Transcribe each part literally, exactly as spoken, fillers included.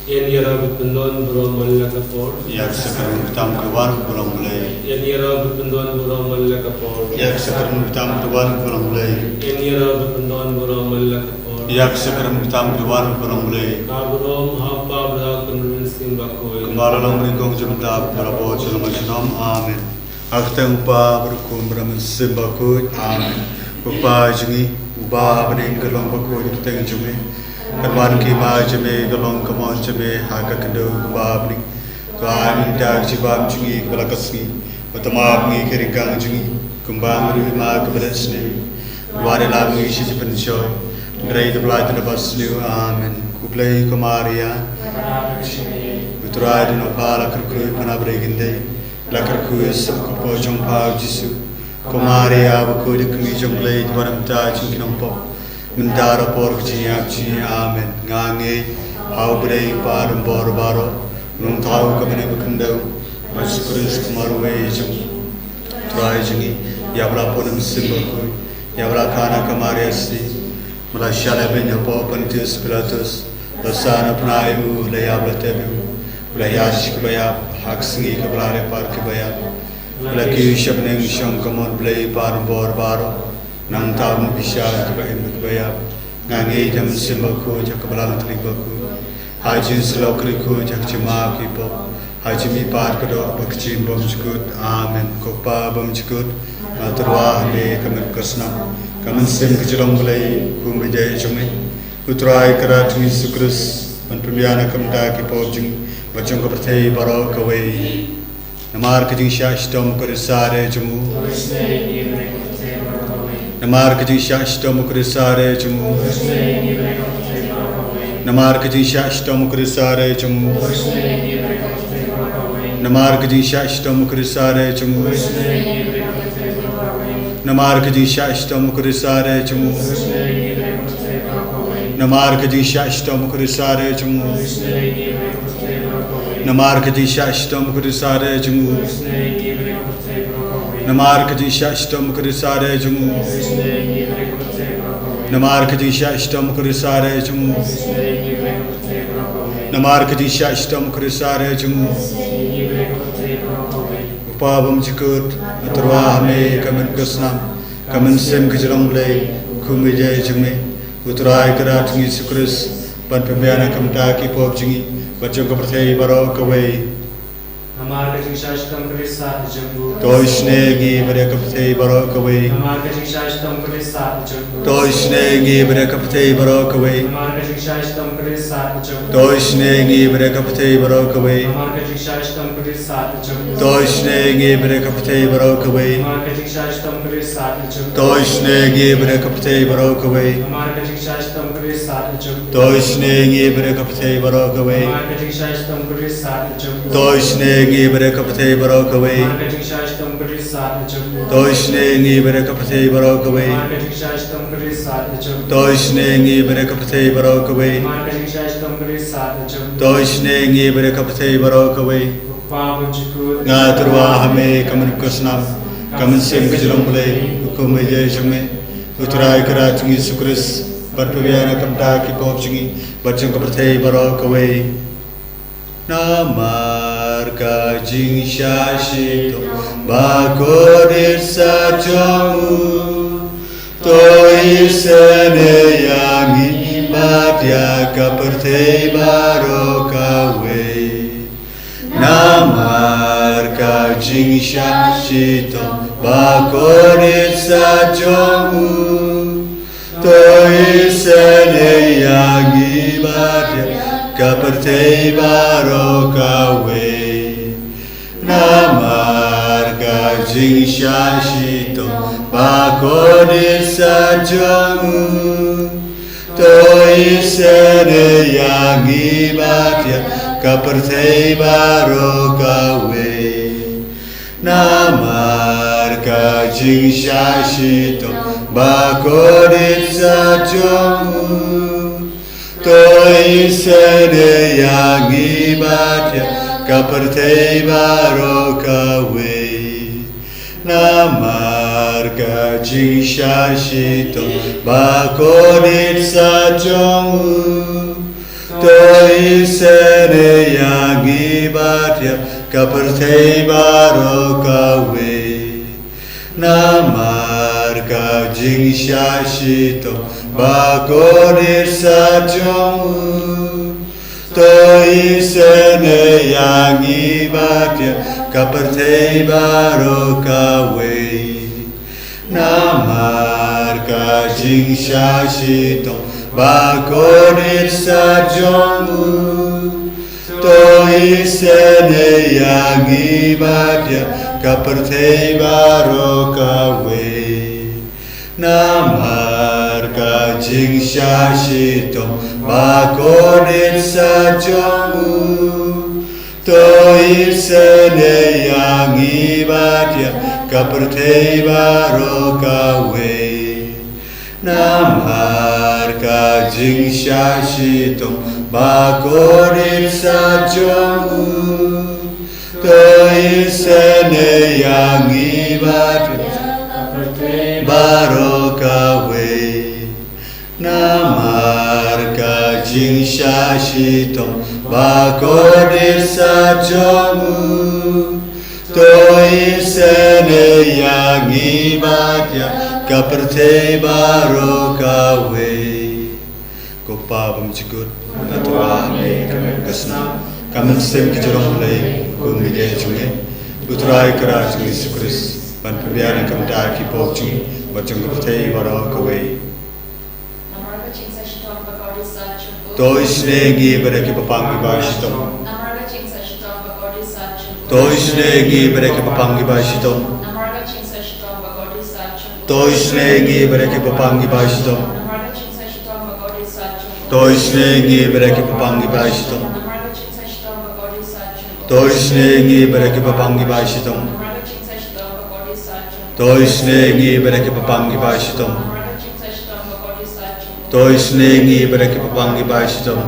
Ïa ngi ruh bad pyndon baroh man la ka por. Ïa ka sakramen baptism ka wan baroh Blei. Ïa ngi ruh bad pyndon baroh man la ka por. Ïa ka sakramen baptism ka wan baroh Blei. Ïa ngi ruh bad pyndon baroh man la ka por. Ïa ka sakramen baptism ka wan baroh Blei. Ka burom ha u Kpa bad ha u Khun bad ha u Mynsiem Bakhuid. Kumba la long mynnyngkong, jylliew mynta bad barabor, junom junom. Amen. Ha ka kyrteng u Kpa bad u Khun bad u Mynsiem Bakhuid. Amen. Ko Kpa jong ngi uba ha bneng, ka long bakhuid ka kyrteng jong me. Kan wan ka hima jong me, ka long ka mon jong me ha ka khyndew kumba ha bneng. To ai mynta ka jingbam jong ngi kaba la ka sngi. Bad to map ïa ngi ki ryngkang jong ngi kumba ngi ruh ngi map ïa kiba la sniew. Wat ïalam ngi sha jingpynshoi, hynrei to pyllait ngi na kaba sniew. Amen. Khublei ko Maria, u Trai u don bad pha, la kyrkhu ïa phi na baroh ki khynnah, la kyrkhu ïa u son jong pha u Jisu. Ko Maria bakhuid, ka kmie jong u Blei, to wanrah ïa ngi ki nongpop, mynta bad ha ka por ka jingïap jong ngi. Amen. Nga ngeit ha u Blei u Kpa uba don bor baroh, u Nongthaw ka bneng bad ka khyndew, bad Jisu Khrist u marwei jong u Trai jong ngi, ïa uba la pun ha u Mynsiem Bakhuid, ïa uba la kha na ka Maria Theisotti, ba la shah lehbeiñ hapoh Pontius Pilatus, la san, la pynïap, la ïap, la tep, la ïaid sha kiba ïap, ha ka sngi kaba ar ïa ki ïap. La kiew sha bneng, shong ha ka mon u Blei u Kpa uba don bor baroh. Nangta un bishar ïa kiba im bad kiba ïap. Nga ngeit ha u Mynsiem Bakhuid, ha ka Balang Katolik bakhuid, ha ka jingsyllok bakhuid, ha ka jingmap ki pop, ha ka jingmihpat ka doh bad ka jingbymjukut. Amen. Ko Kpa bymjukut, nga tyrwa ha me ka miet ka snam, ka mynsiem ka jinglong Blei, kum ba ïadei jong me. U Trai Kynrad jong ngi Jisu Khrist, ban pynbiang na ka bynta ki pop jong ngi bad jong ka pyrthei baroh kawei. Namar ka jingshah shitom u Khrist u sah re jong u. Namar ka jingshah shitom u Khrist u sah re jong u. Namar ka jingshah shitom u Khrist u sah re jong u. Namar ka jingshah shitom u Khrist u sah re jong u. Namar ka jingshah shitom u Khrist u sah re jong u. Namar ka jingshah shitom u Khrist u sah re jong u. Namar ka jingshah shitom u Khrist u sah re jong u. Namar ka jingshah shitom u Khrist u sah re jong u. Namar ka jingshah shitom u Khrist u sah re jong u. Namar ka jingshah shitom u Khrist u sah re jong u. Ko Kpa bymjukut, nga tyrwa ha me ka miet ka snam, ka mynsiem ka jinglong Blei, kum ba ïadei jong me. U Trai Kynrad jong ngi Jisu Khrist, ban pynbiang na ka bynta ki pop jong ngi bad jong ka pyrthei baroh kawei. Namar ka jingshah shitom u Khrist u sah re jong u. To ïasnoh ïa ngi bad ïa ka pyrthei baroh kawei. Namar ka jingshah shitom u Khrist u sah re jong u. To ïasnoh ïa ngi bad ïa ka pyrthei baroh kawei. Namar ka jingshah shitom u Khrist u sah re jong u. To ïasnoh ïa ngi bad ïa ka pyrthei baroh kawei. Namar ka jingshah shitom u Khrist u sah re jong u. To ïasnoh ïa ngi bad ïa ka pyrthei baroh kawei. Namar ka jingshah shitom u Khrist u sah re jong u. To ïasnoh ïa ngi bad ïa ka pyrthei baroh kawei. Namar ka jingshah shitom u Khrist u sah re jong u. To ïasnoh ïa ngi bad ïa ka pyrthei baroh kawei. Namar ka jingshah shitom u Khrist u sah re jong u. To ïasnoh ïa ngi bad ïa ka pyrthei baroh kawei. Namar ka jingshah shitom u Khrist u sah re jong u. To ïasnoh ïa ngi bad ïa ka pyrthei baroh kawei. Namar ka jingshah shitom u Khrist u sah re jong u. To ïasnoh ïa ngi bad ïa ka pyrthei baroh kawei. Namar ka jingshah shitom u Khrist u sah re jong u. To ïasnoh ïa ngi bad ïa ka pyrthei baroh kawei. Ko Kpa bymjukut, nga tyrwa ha me ka miet ka snam, ka mynsiem ka jinglong Blei, kum ba ïadei jong me. U Trai Kynrad jong ngi Jisu Khrist, ban pynbiang na ka bynta ki pop jong ngi bad jong ka pyrthei baroh kawei. Namar ka jingshah shitom bakordit sah jong u, to isynei ïa ngi bad ïa ka pyrthei baroh kawei. Namar ka jingshah shitom bakordit sah jong u, to isynei ïa ngi bad ïa ka pyrthei baroh kawei. Namar ka jingshah shitom bakordit sah jong u, to isynei ïa ngi bad ïa ka pyrthei baroh kawei. Namar ka jingshah shitom bakordit sah jong u, to isynei ïa ngi bad ïa ka pyrthei baroh kawei. Namar ka jingshah shitom bakordit sah jong u, To isynei ïa ngi bad ïa ka pyrthei baroh kawei. Namar ka jingshah shitom bakordit sat jong u. To isynei ïa ngi bad ïa ka pyrthei baroh kawei. Namar ka jingshah shitom bakordit sat jong u. To isynei ïa ngi bad ïa ka pyrthei baroh kawei. Namar ka jingshah shitom bakordit sat jong u. To isynei ïa ngi bad ïa ka pyrthei baroh kawei. Namar ka jingshah shitom bakordit sat jong u. To isynei ïa ngi bad ïa ka pyrthei baroh kawei. Namar ka jingshah shitom bakordit sat jong u. To isynei ïa ngi bad ïa ka pyrthei baroh kawei. Ko Pa bymjukut, nga tyrwa ha me, ka mynsiem, ka mynsiem ka jong u Blei, kum u dei jong ngi. U Trai Kynrad jong ngi Jisu Khrist, ban pynbiang na ka bynta ki pop jong ngi bad jong ka pyrthei baroh kawei. To isynei ïa ngi bad ïa ki bapang kiba shitom. To isynei ïa ngi bad ïa ki bapang kiba shitom. To isynei ïa ngi bad ïa ki bapang kiba shitom. To isynei ïa ngi bad ïa ki bapang kiba shitom. To isynei ïa ngi bad ïa ki bapang kiba shitom. To isynei ïa ngi bad ïa ki bapang kiba shitom. To isynei ïa ngi bad ïa ki bapang kiba shitom.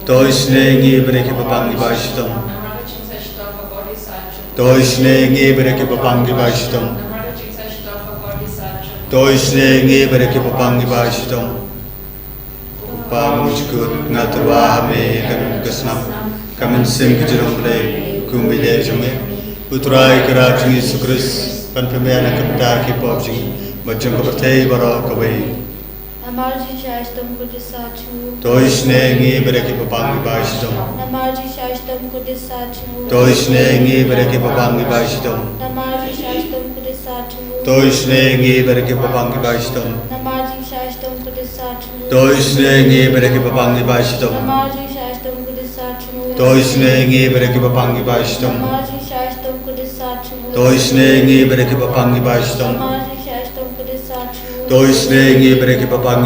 To isynei ïa ngi bad ïa ki bapang kiba shitom. To isynei ïa ngi bad ïa ki bapang kiba shitom. To isynei ïa ngi bad ïa ki bapang kiba shitom. Ko Pa bymjukut, nga tyrwa ha me, ka mynsiem, ka mynsiem ka jong u Blei, kum u dei jong ngi. U Trai Kynrad jong ngi Jisu Khrist, ban pynbiang na ka bynta ki pop jong ngi bad jong ka pyrthei baroh kawei. Namar jingshah shitom kordit sat jong u. To isynei ïa ngi bad ïa ki bapang kiba shitom. Namar jingshah shitom kordit sat jong u. To isynei ïa ngi bad ïa ki bapang kiba shitom. Namar jingshah shitom kordit sat jong u. To isynei ïa ngi bad ïa ki bapang kiba shitom. Namar jingshah shitom kordit sat jong u. To isynei ïa ngi bad ïa ki bapang kiba shitom. Namar jingshah shitom kordit sat jong u. To isynei ïa ngi bad ïa ki bapang kiba shitom. Namar jingshah shitom kordit sat jong u. To isynei ïa ngi bad ïa ki bapang kiba shitom. Namar jingshah shitom kordit sat jong u. To isynei ïa ngi bad ïa ki bapang kiba shitom. Namar jingshah shitom kordit sat jong u. To isynei ïa ngi bad ïa ki bapang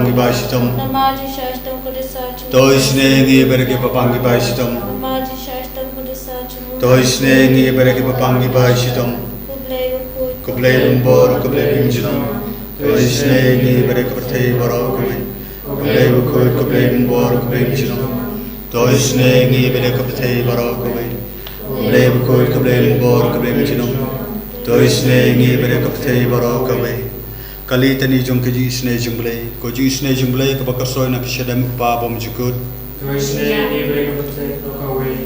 kiba shitom. Namar jingshah shitom kordit sat jong u. To isynei ïa ngi bad ïa ki bapang kiba shitom. Namar jingshah shitom kordit sat jong u. To isynei ïa ngi bad ïa ki bapang kiba shitom. Ko Blei bakhuid, ko Blei bymjukut, ko Blei bymjukut. To isynei ïa ngi bad ïa ka pyrthei baroh kawei. Ko Blei bakhuid, ko Blei bymjukut, ko Blei bymjukut. To isynei ïa ngi bad ïa ka pyrthei baroh kawei. Ko Blei bakhuid, ko Blei bymjukut, ko Blei bymjukut. To isynei ïa ngi bad ïa ka pyrthei baroh kawei. Ka litani jong ka jingisynei jong u Blei. Ko jingisynei jong u Blei kaba kyrshoi na ka shadem u Kpa bymjukut. To isynei ïa ngi bad ïa ka pyrthei baroh kawei.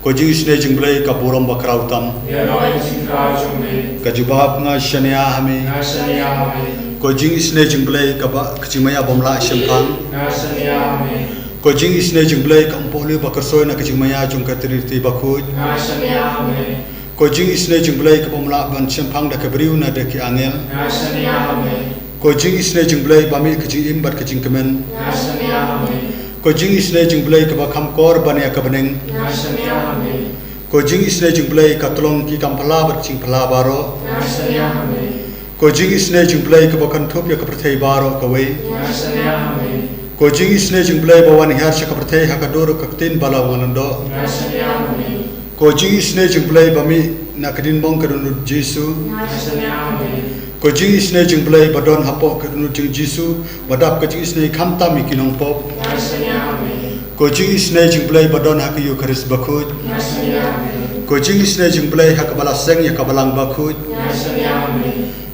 Ko jingisynei jong u Blei ka burom bakhraw tam. Ïa ka jingkyrkhu jong me. Ka jubab, nga shaniah ha me. Nga shaniah ha me. Ko jingisynei jong u Blei kaba, ka jingmaïa bym lah shemphang. Nga shaniah ha me. Ko jingisynei jong u Blei ka umpohliew ba kyrshoi na ka jingmaïa jong ka Trinity bakhuid. Nga shaniah ha me. Ko jingisynei jong u Blei kaba ym lah ban shemphang da ka briew ne da ki angel. Nga shaniah ha me. Ko jingisynei jong u Blei ba mih ka jingim bad ka jingkmen. Nga shaniah ha me. Ko jingisynei jong u Blei kaba kham kor ban ïa ka bneng. Nga shaniah ha me. Ko jingisynei jong u Blei ka tlong ki kam phylla bad jingphylla baroh. Nga shaniah ha me. Ko jingisynei jong u Blei kaba kynthup ïa ka pyrthei baroh kawei. Nga shaniah ha me. Ko jingisynei jong u Blei ba wan hiar sha ka pyrthei ha ka dur ka ktien ba la wan lyngdoh. Nga shaniah ha me. Ko jingisynei jong u Blei ba mih na ka diengphna ka dohnud Jisu. Nga shaniah ha me. Ko jingisynei jong u Blei ba don hapoh ka dohnud jong Jisu, ba dap ka jingisynei khamtam ïa ki nongpop. Nga shaniah ha me. Ko jingisynei jong u Blei ba don ha ka Eukharist bakhuid. Nga shaniah ha me. Ko jingisynei jong u Blei ha kaba la seng ïa ka balang bakhuid. Nga shaniah ha me.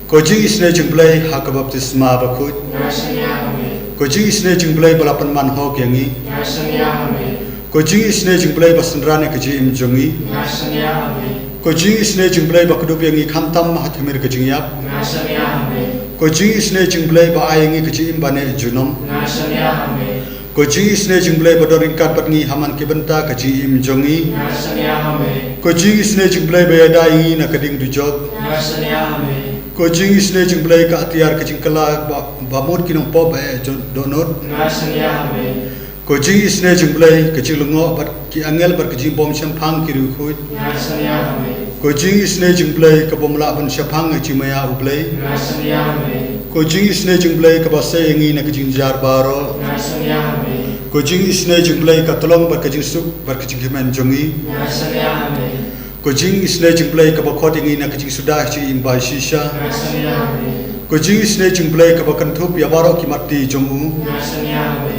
Ko jingisynei jong U Blei ha ka baptisma bakhuid. Nga shaniah ha me. Ko jingisynei jong U Blei ba la pynman hok ïa ngi. Nga shaniah ha me. Ko jingisynei jong U Blei ba synran ïa ka jingim jong ngi. Nga shaniah ha me. Ko jingisynei jong U Blei ba kdup ïa ngi khamtam ha tmier ka jingïap. Nga shaniah ha me. Ko jingisynei jong U Blei ba ai ïa ngi ka jingim ba neh junom. Nga shaniah ha me. Ko jingisynei jong U Blei ba don ryngkat bad ngi ha man ki bynta ka jingim jong ngi. Nga shaniah ha me. Ko jingisynei jong U Blei ba ïada ïa ngi na ka ding dujok. Nga shaniah ha me. Ko jingisynei jong U Blei ka atiar ka jingkylla ba, ba mut ki nongpop ba eh jon-, dohnud. Nga shaniah ha me. Ko jingisynei jong U Blei ka jinglyngngoh bad ki angel bad ka jingbym shemphang ki riewkhuid. Nga shaniah ha me. Ko jingisynei jong U Blei ka bym lah ban shaphang ïa ka jingmaïa U Blei. Nga shaniah ha me. Ko jingisynei jong U Blei kaba sei ïa ngi na ka jingjynjar baroh. Nga shaniah ha me. Ko jingisynei jong U Blei ka tyllong bad ka jingsuk bad ka jingkmen jong ngi. Nga shaniah ha me. Ko jingisynei jong U Blei kaba khot ïa ngi na ka jingsuda ka jingim ba shisha. Nga shaniah ha me. Ko jingisynei jong U Blei kaba kynthup ïa baroh ki mat ti jong u. Nga shaniah ha me.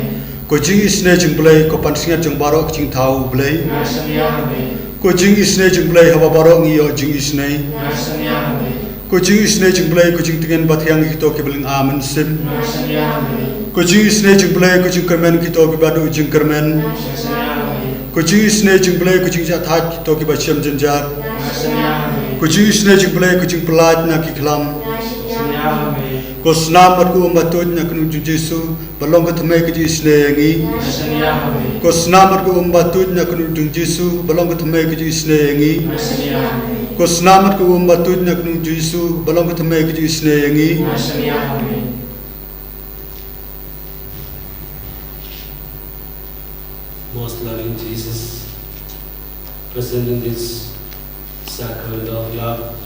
Ko jingisynei jong U Blei ko pansngiat jong baroh ki jingthaw U Blei. Nga shaniah ha me. Ko jingisynei jong U Blei haba baroh ngi ïoh jingisynei. Nga shaniah ha me. Ko jingisynei jong U Blei ko jingtngen bathiang ïa kito kiba lyngba mynsiem. Nga shaniah ha me. Ko jingisynei jong U Blei ko jingkyrmen kito kiba duh jingkyrmen. Nga shaniah ha me. Ko jingisynei jong U Blei ko jingjahthait kito kiba shem jynjar. Nga shaniah ha me. Ko jingisynei jong U Blei ko jingpyllait na ki khlam. Nga shaniah ha me. Ko snam bad ko um ba tuid na ka kynhun jong U Jisu ba long ka thymmai ka jingisynei ïa ngi. Nga shaniah ha me. Ko snam bad ko um ba tuid na ka kynhun jong U Jisu ba long ka thymmai ka jingisynei ïa ngi. Nga shaniah ha me. Ko snam bad ko um ba tuid na ka kynhun jong U Jisu ba long ka thymmai ka jingisynei ïa ngi. Nga shaniah ha me. Most loving Jesus, present in this sacrament of love,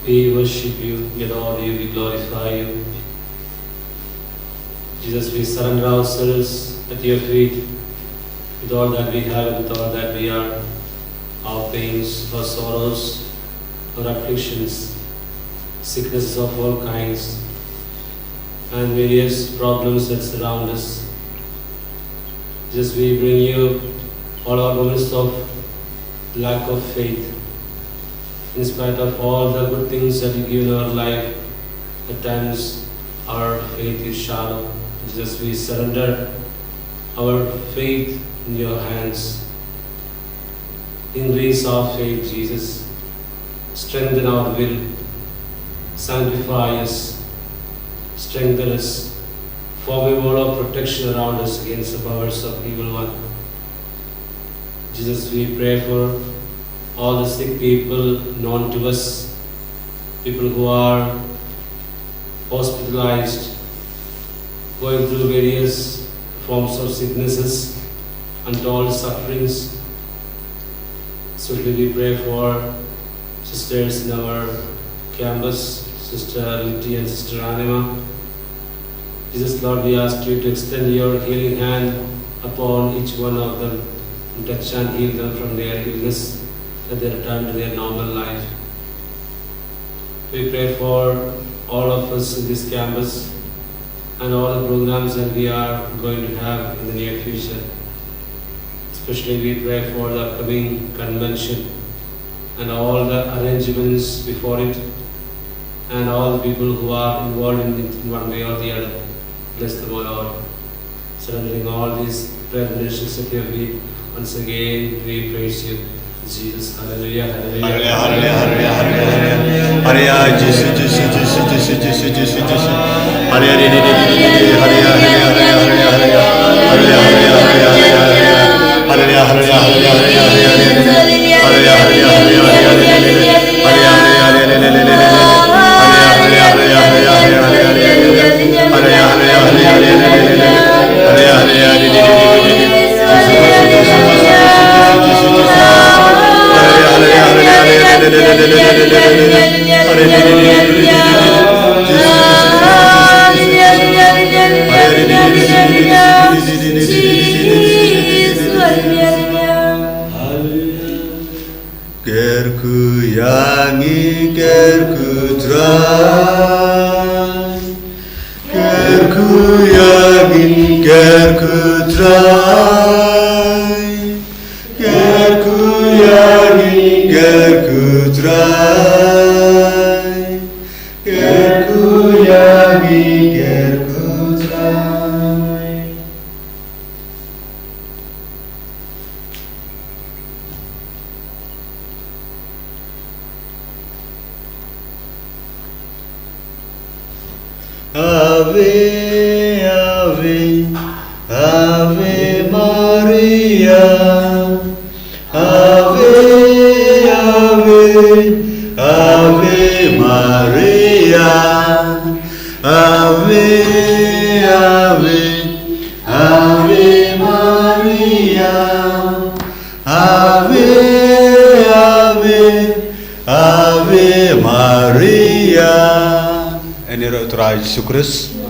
we worship you, we adore you, we glorify you. Jesus, we surrender ourselves at your feet with all that we have and with all that we are, our pains, our sorrows, our afflictions, sicknesses of all kinds, and various problems that surround us. Jesus, we bring you all our moments of lack of faith. In spite of all the good things that you give in our life, at times our faith is shallow. Jesus, we surrender our faith in your hands. Increase our faith, Jesus. Strengthen our will. Sanctify us. Strengthen us. Form a wall of protection around us against the powers of evil one. Jesus, we pray for all the sick people known to us, people who are hospitalized, going through various forms of sicknesses, untold sufferings. Especially we pray for sisters in our campus, Sister Liti and Sister Anima. Jesus, Lord, we ask you to extend your healing hand upon each one of them and touch and heal them from their illness, that they return to their normal life. We pray for all of us in this campus and all the programs that we are going to have in the near future. Especially we pray for the upcoming convention and all the arrangements before it and all the people who are involved in it in one way or the other. Bless them all, Lord. Surrendering all these prayer ministries at your feet, once again we praise you, Jesus. Hallelujah, hallelujah. Hallelujah, hallelujah, hallelujah, hallelujah. Hallelujah, Jesus, Jesus, Jesus. Hallelujah, hallelujah, hallelujah, hallelujah. Hallelujah, hallelujah, hallelujah, hallelujah. Hallelujah, hallelujah, hallelujah, hallelujah, hallelujah. Hallelujah, hallelujah, hallelujah, hallelujah. Kyrkhu ïa ngi, kyrkhu Trai. Kyrkhu ïa ngi, kyrkhu Trai. Kyrkhu ïa ngi, kyrkhu Trai. Ave, Ave, Ave Maria. Ave, Ave, Ave Maria. Ave, Ave, Ave Maria. Ave, Ave, Ave Maria. Yn ïaroh ïa u Trai Jisu Khrist.